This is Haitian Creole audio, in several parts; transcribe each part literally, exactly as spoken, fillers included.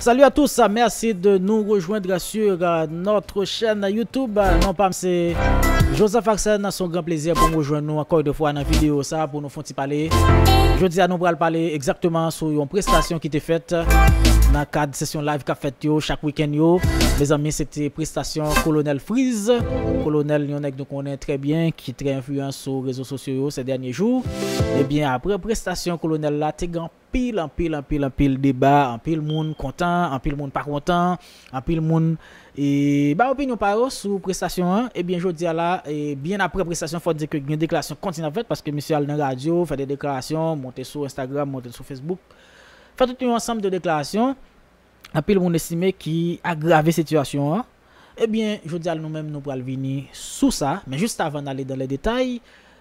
Salut à tous, merci de nous rejoindre sur euh, notre chaîne YouTube. Non pa m se Joseph Axel, c'est un grand plaisir pour nous rejoindre encore une fois dans la vidéo ça pour nous faire un petit parler. Jodi a nou pral pale egzakteman sou yon prestasyon ki te fèt nan kad sesyon live k ap fèt yo chak wikenn yo. Mezanmi, se te prestasyon Kolonèl Freeze. Kolonèl, yon nèg nou konnen trè byen, ki trè enfliyan sou rezo sosyo yo se dènye jou. Ebyen, apre prestasyon Kolonèl la, te gen anpil, anpil, anpil, anpil deba, anpil moun kontan, anpil moun pa kontan, anpil moun e bay opinyon pa yo sou prestasyon an. Ebyen, jodi a la, e byen apre prestasyon, fò di ke gen deklarasyon kontinye ap fèt, paske misye al nan radyo, fè de deklarasyon, monte sou Instagram, monte sou Facebook, fè tout yon ansanm de deklarasyon. Anpil moun estime ki agrave sitiyasyon an. Ebyen, jodi a nou menm nou pral vini sou sa, men jis avan n ale dan le detay,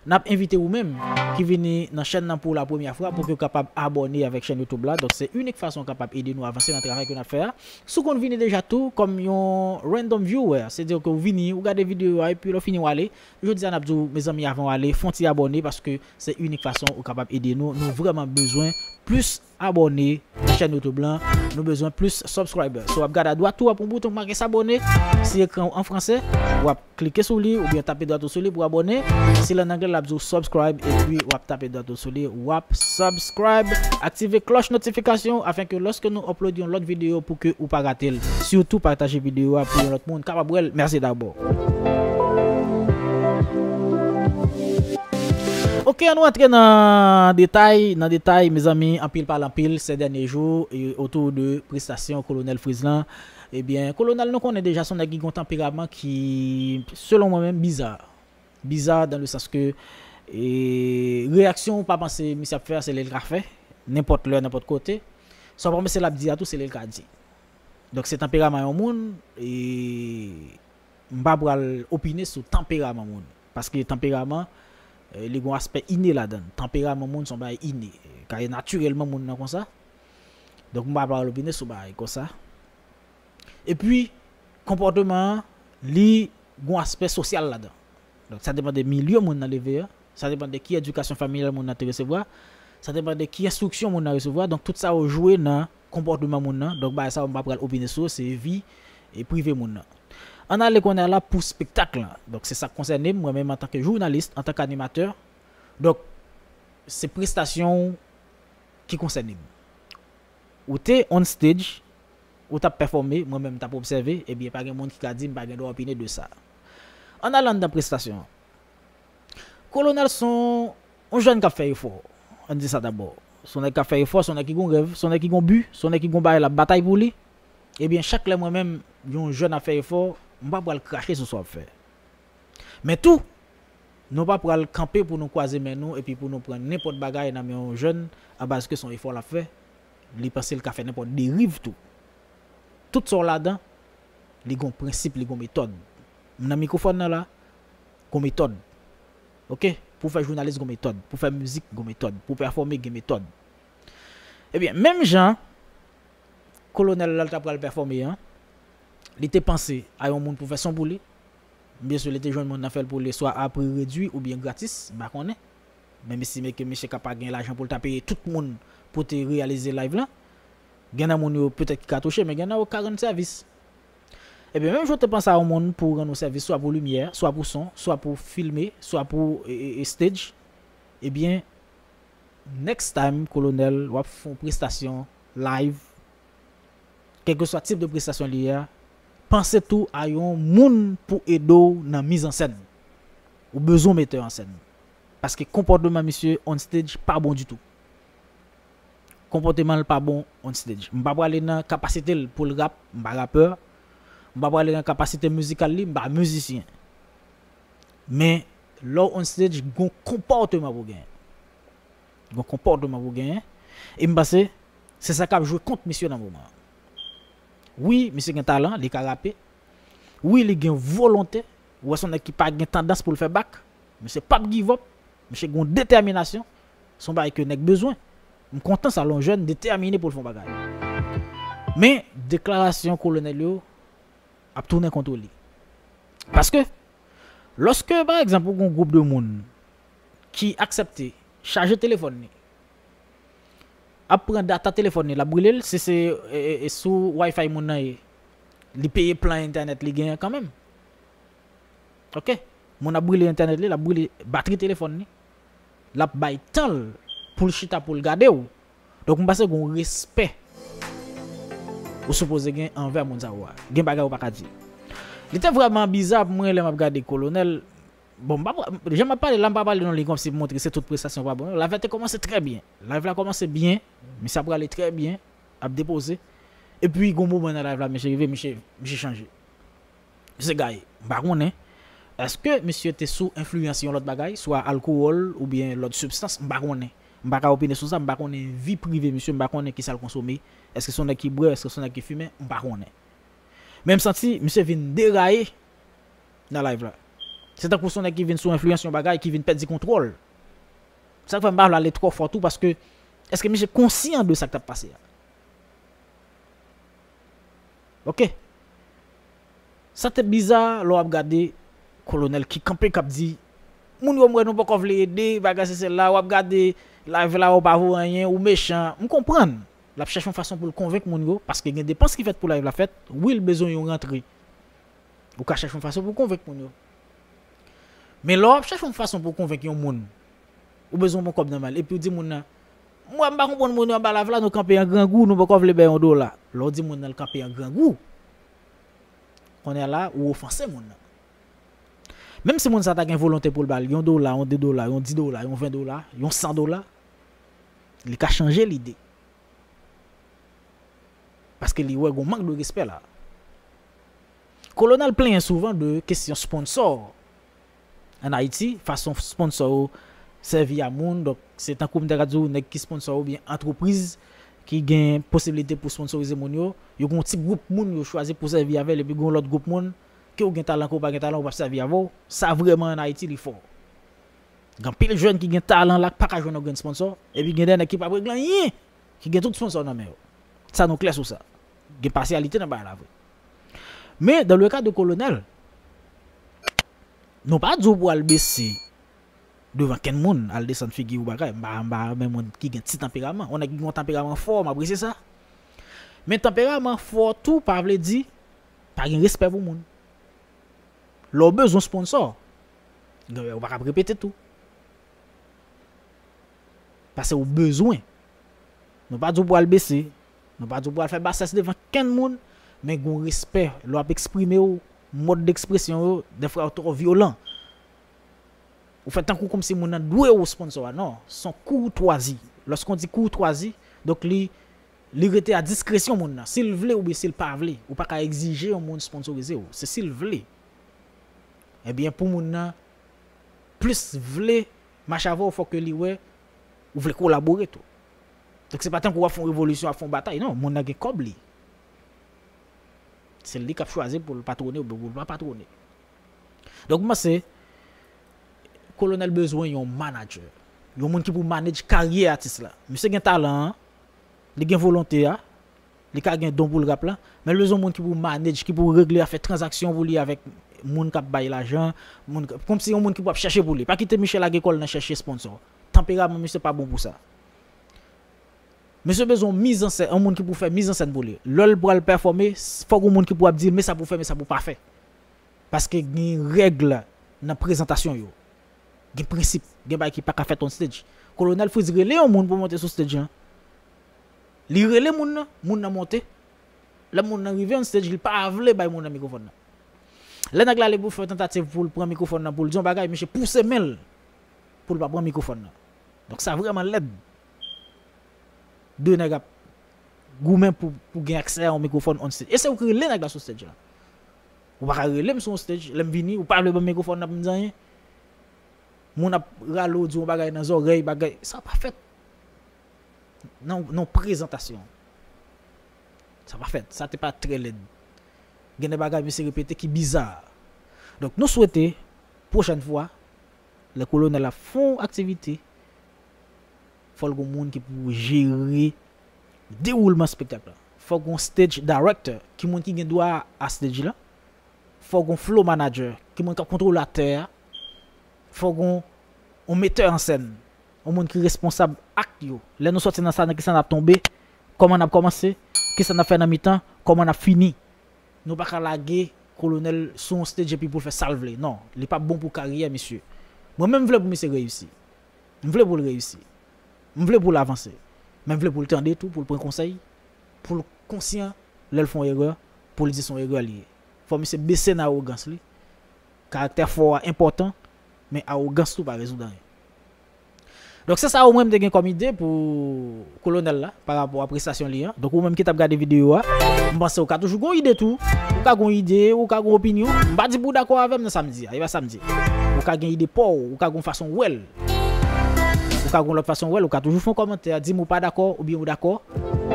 n ap envite ou menm ki vini nan chèn nan pou la premyè fwa pou ke w kapab abòne avèk chèn YouTube la. Donk, se inik fason w kapab ede nou avanse nan travay ke n ap fè a. Si w konn vini deja tou kòm yon random viewer, se di ke w vini, ou gade videyo a, epi lè w fini w ale, jodi a n ap di w, mezanmi, avan w ale, fè yon ti abòne, paske se inik fason ou kapab ede nou. Nou vrèman bezwen plis abòne nan chèn YouTube lan. Nou bezwen plis subscriber. So, w ap gade adwat ou, w ap yon bouton ki make s'abonner. Si ekran w an franse, w ap klike sou li oubyen tape dwat ou sou li pou abòne. Si l an anglè, l ap di w subscribe, epi w ap tape dwat ou sou li, w ap subscribe. Aktive klòch notifikasyon afin ke lòske nou upload yon lòt videyo pou ke ou pa rate l. Sitou pataje videyo a pou yon lòt moun kapab wè l. Mèsi dabò. Ok, an nou antre nan detay, nan detay, mezanmi, anpil pale anpil se dènye jou e otou de prestasyon Kolonèl Freeze lan. Ebyen, Kolonèl, nou konnen deja se yon nèg ki gen yon tanperaman ki, selon mwen menm, biza. Biza dan le sans ke e, reyaksyon ou pa panse misye ap fè a, se li l ka fè, nenpòt lè, nenpòt kote. Sa w pa panse l ap di a tou, se li l ka di. Donk, se tanperaman yon moun, e m pa pral opine sou tanperaman moun. Paske tanperaman, e, li gen yon aspè ine ladan l. Tanperaman moun se yon bagay ine. Ka natirèlman moun nan konsa. Donk, m pa pral opine sou bagay konsa. Epi, konpòteman an, li gen yon aspè sosyal ladan. Donk, sa depann de milye moun nan leve a, sa depann de ki edikasyon familyal moun nan te resevwa, sa depann de ki enstriksyon moun nan resevwa. Donk, tout sa yo jwe nan konpòteman moun nan. Donk, bagay sa yo, m pa pral opine sou yo, se vi e prive moun nan. Ann ale kounye a la pou spektak lan. Donk, se sa k konsène m, mwen menm antanke jounalis, antanke animatè. Donk, se prestasyon w ki konsène m. Ou te on stage, ou t ap pèfòme, mwen menm m t ap obsève, ebyen, pa gen moun ki ka di m pa gen dwa opine de sa. Ann al anndan prestasyon an. Kolonèl se yon, yon jèn k ap fè efò. Ann di sa dabò. Se yon nèg k ap fè efò, se yon nèg ki gon rèv, se yon nèg ki gon bi, se yon nèg ki gon bagay l ap batay pou li. Ebyen, chak lè mwen menm, yon jèn ap fè efò, m pa pral krache sou sa w ap fè. Men tou, nou pa pral kanpe pou nou kwaze men nou epi pou nou pran nenpòt bagay nan men yon jèn anbaz ke se yon efò l ap fè, li panse l ka fè nenpòt deriv tou. Tout sa w ladan, li gon prensip, li gon metòd. M nan mikwofòn nan la, gon metòd. Oke? Pou w fè jounalis, gon metòd. Pou w fè mizik, gon metòd. Pou w pèfòme, gen metòd. Ebyen, menm jan, Kolonèl la, l ta pral pèfòme an, li te panse a yon moun pou fè son pou li. Byen si li te jwenn moun nan fè l pou li, swa a pri redui oubyen gratis, m pa konnen. Men m estime ke misye ka pa gen lajan pou l ta peye tout moun pou te reyalize live lan. Gen nan moun yo petèt ki ka touche, men gen nan yo ka rann sèvis. Ebyen, menm jan w te panse a yon moun pou rann ou sèvis, swa pou limyè, swa pou son, swa pou filme, swa pou e, e, e, stage, ebyen, next time, Kolonèl, w ap fè yon prestasyon live, kèlkeswa tip de prestasyon li ye a, panse tou a yon moun pou ede w nan mizansèn. Ou bezwen metè an sèn. Paske konpòteman misye on stage pa bon ditou. Konpòteman l pa bon on stage. M pa prale nan kapasite l pou l rap, m pa rapè. M pa prale nan kapasite mizikal li, m pa mizisyen. Men, lè w on stage, gon konpòteman pou w genyen. Gon konpòteman pou w genyen. E m panse, se sa k ap jwe kont misye nan moman an. Wi, misye gen talan, li ka rape. Wi, li gen volonte. Ou wè se yon nèg ki pa gen tandans pou l fè bak. Misye p ap give up. Misye gen yon detèminasyon. Se yon bagay ke nèg bezwen. M kontan sa lè yon jèn detèmine pou l fè yon bagay. Men, deklarasyon kolonèl yo ap tounen kont li. Paske, lòske, pa egzanp, ou gen yon gwoup de moun ki aksepte chaje telefòn li, ap pran data telefòn li, l ap brile l, si se e, e, e sou Wi-Fi moun nan ye. Li peye plan entènèt li genyen kanmenm. Ok? Moun ap brile entènèt li, l ap brile batri telefòn li. L ap bay tan l pou l chita pou l gade w. Donk, m panse gen yon respè ou sipoze gen anvè moun sa yo a. Gen bagay ou pa ka di. Li te vrèman biza pou mwen lè m ap gade Kolonèl. Bon, m pa, jan m ap pale la, m pa pale non li kòmsi pou montre se tout prestasyon pa bon non. Live la te kòmanse trè byen. Live la kòmanse byen. Misye ap prale trè byen. Ap depoze. Epi, gon moman nan live la, misye rive, misye, misye chanje. Misye gaye. M pa konnen. Èske misye te sou enfliyans yon lòt bagay, swa alkowòl oubyen lòt sibstans? M pa konnen. M pa ka opine sou sa, m pa konnen vi prive misye, m pa konnen kisa l konsome. Èske se yon nèg ki bwè, èske se yon nèg ki fimen, m pa konnen. Men m santi misye vin deraye nan live la. Se tankou se yon nèg ki vin sou enfliyans yon bagay, ki vin pèdi kontwòl. Sa k fè m pa vle ale twò fò tou, paske èske misye konsyan de sa k t ap pase a? Ok. Sa te biza lè w ap gade Kolonèl ki kanpe k ap di, moun yo m wè nou poko vle ede, bagay se sèl la, w ap gade live la, ou pa vo anyen, ou mechan. M konprann. L ap chèche yon fason pou l konvenk moun yo, paske gen depans ki fèt pou live la fèt. Wi, l bezwen yon rantre. Ou ka chèche yon fason pou konvenk moun yo. Men lè w ap chèche yon fason pou konvenk yon moun, ou bezwen yon kòb nan men l, epi w di moun nan, mwen m pa konprann moun yo anba live la, nou kanpe an grangou, nou poko vle bay yon dola. Lè w di moun nan l kanpe an grangou, kounye a la, ou ofanse moun nan. Menm si moun sa ta gen volonte pou l ba l yon dola, yon de dola, yon dis dola, yon ven dola, yon san dola, li ka chanje lide. Paske li wè gon mank de respè la. Kolonèl plenyen souvan de kesyon sponsò ann Ayiti, fason sponsò yo sèvi a moun. Donk, se tankou m te ka di w, nèg ki sponsò oubyen antrepriz ki gen posiblite pou sponsorize moun yo, yo gen yon ti gwoup moun yo chwazi pou sèvi avè l, epi gen yon lòt gwoup moun, ke w gen talan, ke w pa gen talan, yo p ap sèvi avè w. Sa vrèman ann Ayiti, li fò. Gen anpil jèn ki gen talan la, k pa ka jwenn yon grenn sponsò, epi gen de nèg ki p ap regle anyen, ki gen tout sponsò nan men yo. Sa nou klè sou sa. Gen pasyalite nan bagay la vre. Men, dans le cas de Kolonèl, nou pa di w pou al bese devan kenn moun, al desann figi w bagay. M pa, m pa renmen moun ki gen ti tanperaman. Yon nèg ki gen yon tanperaman fò, m apresye sa. Men tanperaman fò tou pa vle di pa gen respè pou moun. Lè w bezwen sponsò, gen lè ou pa ka ap repete tou. Paske ou bezwen. Nou pa di w pou al bese. Nou pa di w pou al fè basès devan kenn moun. Men gen yon respè. Lè w ap eksprime w, mòd dekspresyon yo, dèfwa yo twò vyolan. Ou fè tankou kòmsi moun nan dwe w sponsò a. Non, se yon koutwazi. Lorsqu'on dit koutwazi, donk li, li rete a diskresyon moun nan. Si l vle oubyen si l pa vle, ou pa ka egzije yon moun sponsorize w. Se si l vle. Ebyen, pou moun nan plis vle mache avè w, fòk ke li wè ou vle kolabore tou. Donk, se pa tankou w ap fè yon revolisyon, w ap fè yon batay. Non, moun nan gen kòb li. Se li k ap chwazi pou l patwone oubyen pou l pa patwone. Donk, m panse, Kolonèl bezwen yon manager. Yon moun ki pou manage karyè atis la. Misye gen talan an, li gen volonte a, li ka gen don pou l rap la, men l bezwen moun ki pou manage, ki pou regle afè tranzaksyon pou li avèk moun k ap bay lajan, moun k, kòmsi yon moun ki pou ap chèche pou li. Pa kite Michel lage kò l nan chèche sponsò. Tanperaman misye pa bon pou sa. Misye bezwen yon mizansèn, yon moun ki pou fè mizansèn pou li. Lè l pral pèfòme, fòk yon moun ki pou ap di l, men sa pou fè, men sa pou pa fè. Paske gen règ nan prezantasyon yo. Gen prensip, gen bagay ki pa ka fèt on stage. Kolonèl Fritz rele yon moun pou monte sou stage lan. Li rele moun nan, moun nan monte. Lè moun nan rive on stage, li pa vle bay moun nan mikwofòn nan. Lè nèg la ale pou fè tantativ pou l pran mikwofòn nan pou l di yon bagay, misye pouse men l pou l pa pran mikwofòn nan. Donk sa vrèman lèd. De nèg ap goumen pou, pou gen aksè a yon mikwofòn on stage. E se ou ki rele nèg la sou stage la. Ou pa ka rele m sou yon stage, lè m vini, ou pa vle ban m mikwofòn nan pou m di anyen. Moun ap rale w, di yon bagay nan zòrèy, bagay. Sa pa fèt. Nan, nan prezantasyon. Sa pa fèt. Sa te pa trè lèd. Gen de bagay misye repete ki biza. Donk, nou swete, pwochèn fwa, lè Kolonèl ap fè yon aktivite, fò l gen moun ki pou jere dewoulman espektak la. Fò gen yon stage director, ki moun ki gen dwa a stage la. Fò gen yon flow manager, ki moun k ap kontwole aktè a. Fò gen yon metteur en scène. Yon moun ki responsab ak yo. Lè nou sòti nan sa, nan kisa n ap tonbe, kòman n ap kòmanse, kisa n ap fè nan mitan, kòman n ap fini. Nou pa ka lage kolonèl sou yon stage epi pou l fè sa l vle. Non, li p ap bon pou karyè misye. Mwen menm, m vle pou misye reyisi. M vle pou l reyisi. M vle pou l avanse. Men m vle pou l tande tou, pou l pran konsèy, pou l konsyan lè l fè yon erè, pou l di se yon erè li ye. Fò misye bese nan awogans li. Karaktè fò a enpòtan, men awogans tou pa rezoud anyen. Donk, se sa ou mwen m te gen kòm ide pou kolonèl la, pa rapò a prestasyon li an. Donk, ou menm ki t ap gade videyo a, m panse ou ka toujou gon ide tou. Ou ka gon ide, ou ka gon opinyon. M pa di pou w dakò avè m nan sa m di a, e pa sa m di. Ou ka gen ide pa w, ou ka gon fason w wè l. Ou ka gon lòt fason w wè l, ou ka toujou fè yon kòmantè, di m ou pa dakò oubyen ou dakò.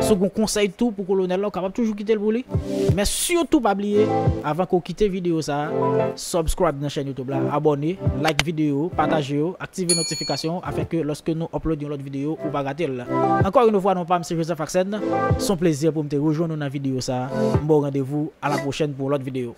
Si w gon konsèy tou pou kolonèl la, ou kapab toujou kite l pou li. Men sitou pa bliye, avan ke w kite videyo sa a, subscribe nan chèn YouTube la, abòne, like videyo, pataje yo, aktive notifikasyon afin ke lòske nou upload yon lòt videyo, ou pa rate l. Encore une fois, non pa m se Joseph Accène. Se yon plezi pou m te rejwenn ou nan videyo sa a. M ba w randevou a la pwochèn pou yon lòt videyo.